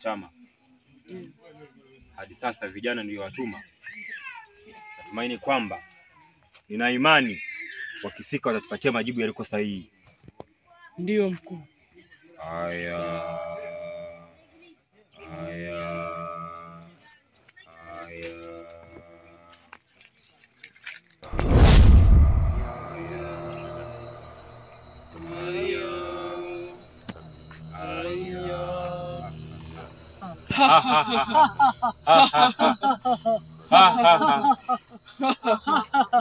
Wanachama, hadi sasa vijana niliowatuma, natumaini kwamba, nina imani wakifika watatupatia majibu yaliko sahihi. Ndiyo mkuu. Haya. Haya. Haya.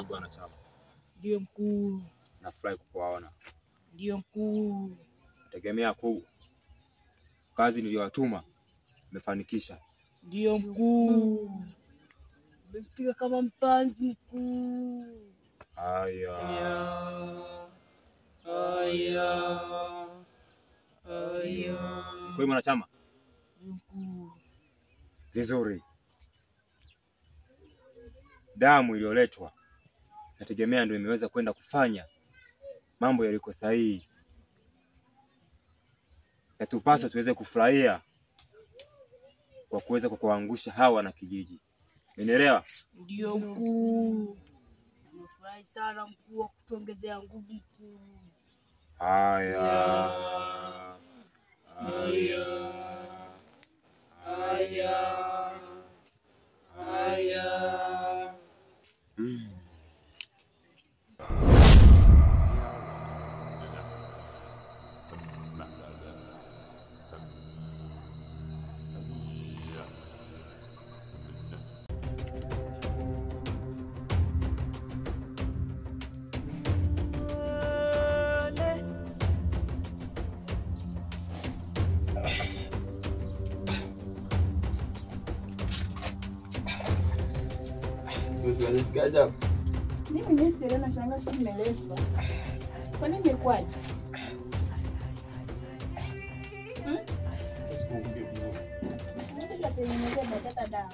Bwana Chama. Ndiyo mkuu. Nafurahi kukuona. Ndiyo mkuu. Tegemea kuu kazi niliyowatuma nimefanikisha. Ndiyo mkuu. Umepiga kama mpanzi mkuu. Haya. Haya. Haya. Kwa hiyo mwanachama? Ndiyo mkuu. Vizuri. Damu iliyoletwa nategemea ndio imeweza kwenda kufanya mambo yaliko sahihi. Yatupasa tuweze kufurahia kwa kuweza kuwaangusha hawa na kijiji. Umeelewa? Ndio mkuu. Nimefurahi sana mkuu wa kutuongezea nguvu mkuu. Haya. Haya. Haya. Haya. Mimi nisi leo nashangaa tu nimeletwa. Kwa nini imekwaje? Sasa kuongea kwa. Ndio tunatengeneza batata dawa.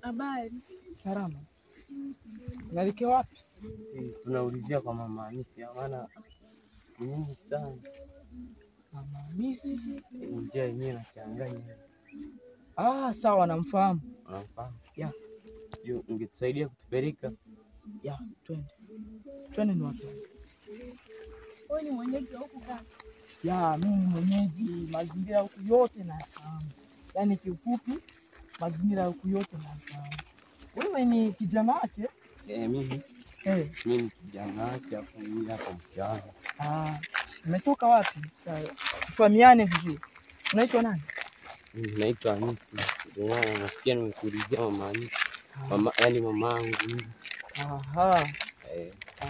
Habari. Salama. Unaelekea wapi? Tunaulizia kwa Mama Hamisi, maana siku nyingi sana. Mama Hamisi? Njia yenyewe inachanganya. Ah, sawa, namfahamu. Unamfahamu? Ya. Yo, ungetusaidia kutupeleka? Ya, twende. Twende ni wapi? Wewe ni mwenyeji huku kaka? Ya, mimi ni mwenyeji, mazingira huku yote nayafahamu. Yaani kiufupi mazingira huku yote nayafahamu. Wewe ni kijana wake? Mimi. Mimi ni kijana wake, hapo mimi hapa mchana. Ah, umetoka wapi? Tufahamiane vizuri. Unaitwa nani? Mimi naitwa Hamisi. Ndio maana nasikia nimekuulizia Mama Hamisi. Mama, yani mamangu. Aha.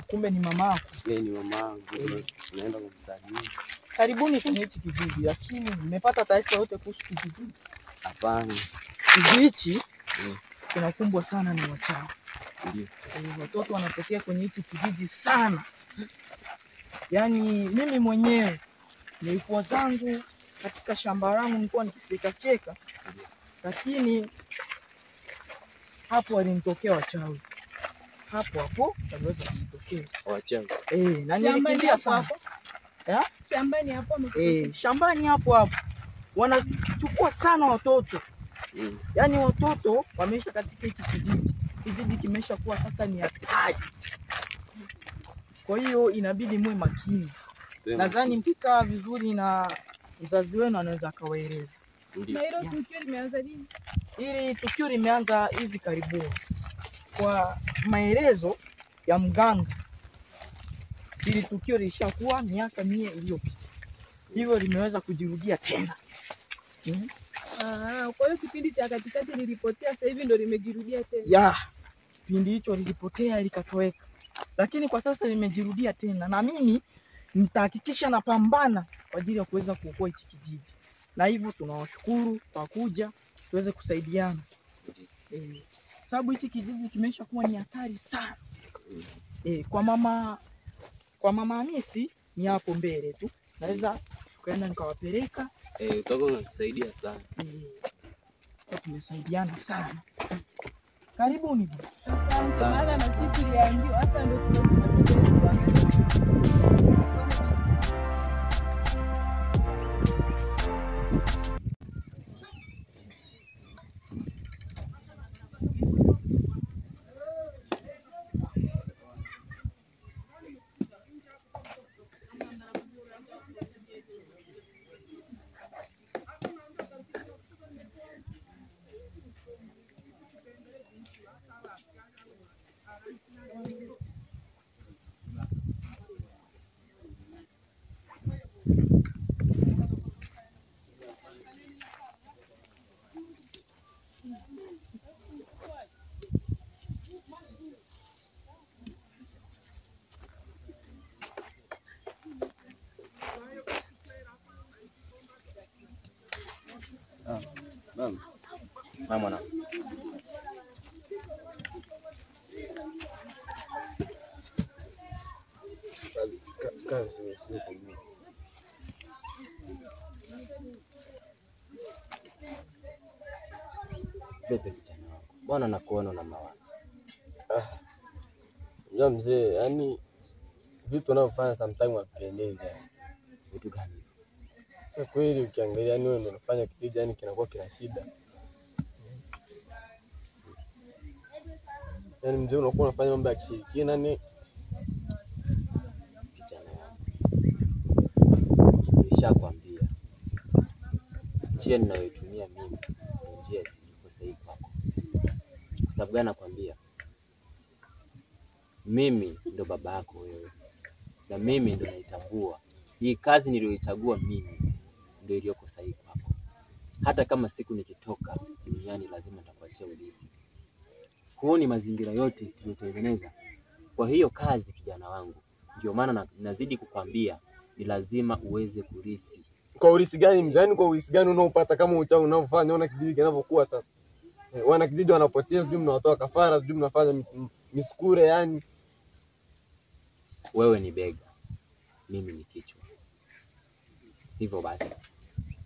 Kumbe ni mamako. Yeye ni mamangu. Naenda kumsalimia. Karibuni kwenye hichi kijiji, lakini nimepata taarifa yote kuhusu kijiji? Hapana. Kijiji hichi kinakumbwa sana na wachawi. Ndio. Watoto wanapotea kwenye hichi kijiji sana. Yaani mimi mwenyewe nilikuwa zangu katika shamba langu nilikuwa nikipika keka, lakini hapo walinitokea wachawi. Hapo hapo waliweza kunitokea Wachawi. Na nilikimbia sana. Shambani hapo Shambani hapo hapo wanachukua sana watoto. Yaani watoto wameisha katika hichi kijiji. Kijiji kimesha kuwa sasa ni hatari. Kwa hiyo inabidi muwe makini. Nadhani mkikaa vizuri na mzazi wenu anaweza akawaeleza. Na hilo tukio limeanza lini? Hili tukio limeanza hivi karibuni. Kwa maelezo ya mganga, hili tukio lilishakuwa miaka 100 iliyopita. Hivyo limeweza kujirudia tena. Kwa hiyo kipindi cha katikati lilipotea, sasa hivi ndo limejirudia tena. Ya, kipindi hicho lilipotea likatoweka. Lakini kwa sasa limejirudia tena, na mimi nitahakikisha napambana kwa ajili ya kuweza kuokoa hichi kijiji. Na hivyo tunawashukuru kwa kuja tuweze kusaidiana. Sababu hichi kijiji kimesha kuwa ni hatari sana. Kwa mama Hamisi ni hapo mbele tu. Naweza kwenda nikawapeleka. Utakuwa unatusaidia sana. Tumesaidiana sana. Karibuni. Asante. Maana na sisi tuliambiwa hasa ndio tunapeleka. Mama na Vipi kijana wangu? Mbona nakuona na mawazo? Unajua mzee, yani vitu unavyofanya sometimes havipendezi. Vitu gani hivyo? Sasa kweli ukiangalia yani wewe ndio unafanya kijiji yani kinakuwa kina shida. Yaani mzee unakuwa unafanya mambo ya kishirikina ni kijana wangu. Nimeshakwambia njia ninayoitumia mimi ndio njia isiyo sahihi kwako. Kwa sababu gani nakwambia? Mimi ndo baba yako wewe, na mimi ndo naitambua hii kazi niliyoichagua mimi ndio iliyoko sahihi kwako. Hata kama siku nikitoka duniani lazima nitakuachia urithi. Huoni mazingira yote tuliyotengeneza? Kwa hiyo kazi, kijana wangu, ndio maana nazidi kukwambia ni lazima uweze kurisi. Kwa urisi gani mzee? Yaani kwa urisi gani unaopata kama uchawi unaofanya? Ona kijiji kinavyokuwa sasa. Wana kijiji wanapotea, sijui mnawatoa kafara, sijui mnafanya misukure yani. Wewe ni bega, mimi ni kichwa. Hivyo basi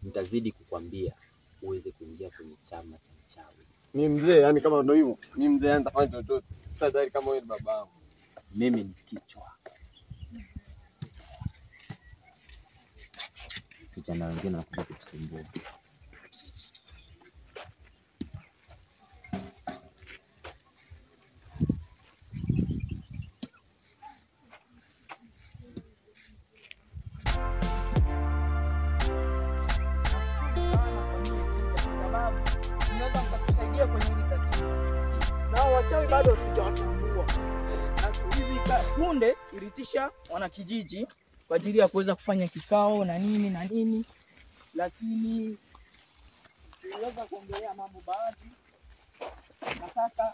nitazidi kukwambia uweze kuingia kwenye chama cha mchawi. Mimi mzee, yani kama ndio hivyo, mimi mzee yani nitafanya chochote. Sasa kama wewe ni babangu. Mimi ni kichwa. Vijana wengine wanakuja kutusumbua. Wachawi bado hatujawatambua. Na hivi punde ilitisha wanakijiji kwa ajili ya kuweza kufanya kikao na nini na nini, lakini tuliweza kuongelea mambo baadhi na sasa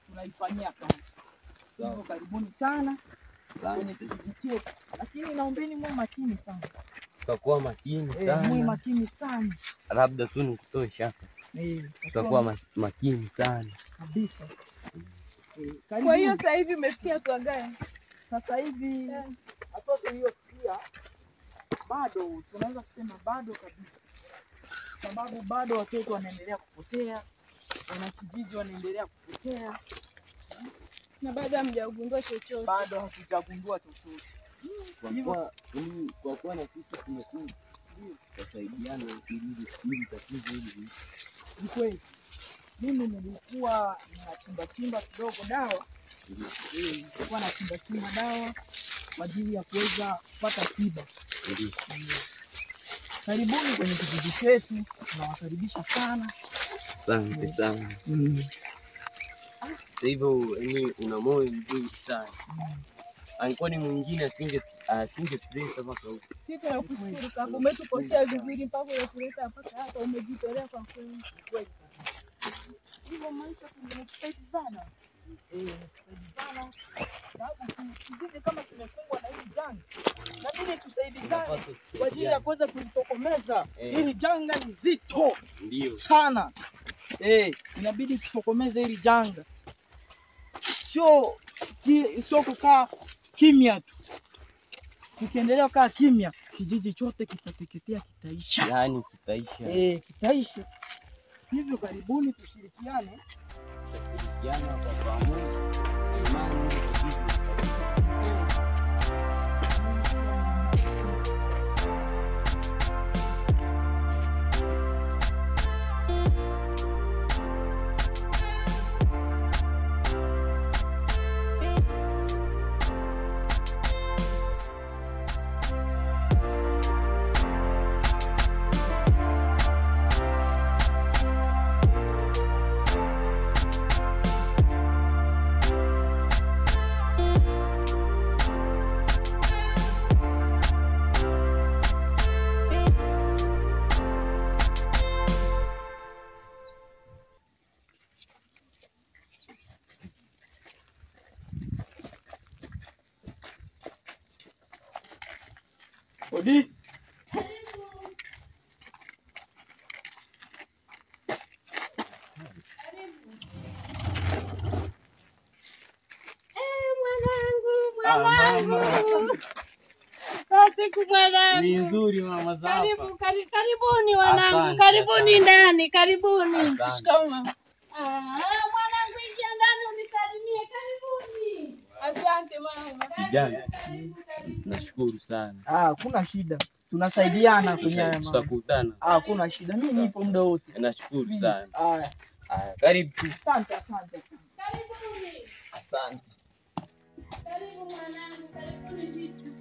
tunaifanyia kazi. Hivyo karibuni sana kwenye kijiji chetu, lakini naombeni muwe makini sana. Tutakuwa makini sana. Muwe makini sana. Labda tu nikutoe shaka. Tutakuwa makini sana kabisa. Kwa hiyo sasa hivi umefikia hatua gani? Sasa hivi hatua tuliyofikia bado tunaweza kusema bado kabisa. Sababu bado watoto wanaendelea kupotea, wanakijiji wanaendelea kupotea. Na bado hamjagundua chochote. Bado hatujagundua chochote. Kwa kuwa na sisi tumekuja tusaidiane ili tatizo hili. Ni kweli. Mimi nilikuwa nachimba chimba kidogo dawa. Nilikuwa nachimba chimba dawa kwa ajili ya kuweza kupata tiba. Karibuni kwenye kijiji chetu, tunawakaribisha sana. Asante sana. Hivyo yani una moyo mzuri sana. Angekuwa ni mwingine asingetuleta mpaka huko. Sisi tunakushukuru kaka, umetupokea vizuri mpaka unatuleta mpaka hapa, umejitolea kwa kweli. Hivyo maisha tumetusaidiana. Tumetusaidiana. Sababu kijiji kama kimekumbwa na hili janga, inabidi tusaidizane kwa ajili ya kuweza kulitokomeza. Hili janga ni zito sana. Inabidi tutokomeze hili janga. Sio kukaa kimya tu. Tukiendelea kukaa kimya, kijiji chote kitateketea, kitaisha. Yaani kitaisha. Kitaisha. Hivyo karibuni tushirikiane. Tushirikiane kwa pamoja. Imani Odi. Mwanangu, Siku mwanangu. Ni nzuri mama za hapa. Karibu, karibuni wanangu, karibuni ndani, karibuni. Shikamoo mama. Mwanangu ingia ndani unisalimie, karibuni. Asante mama. Kijana, nashukuru sana. Hakuna shida. Tunasaidiana kwenye haya mambo. Tutakutana. Hakuna shida. Mimi nipo muda wote. Nashukuru sana. Haya. Karibu. Asante, asante. Karibuni. Asante. Karibu mwanangu, karibuni vitu.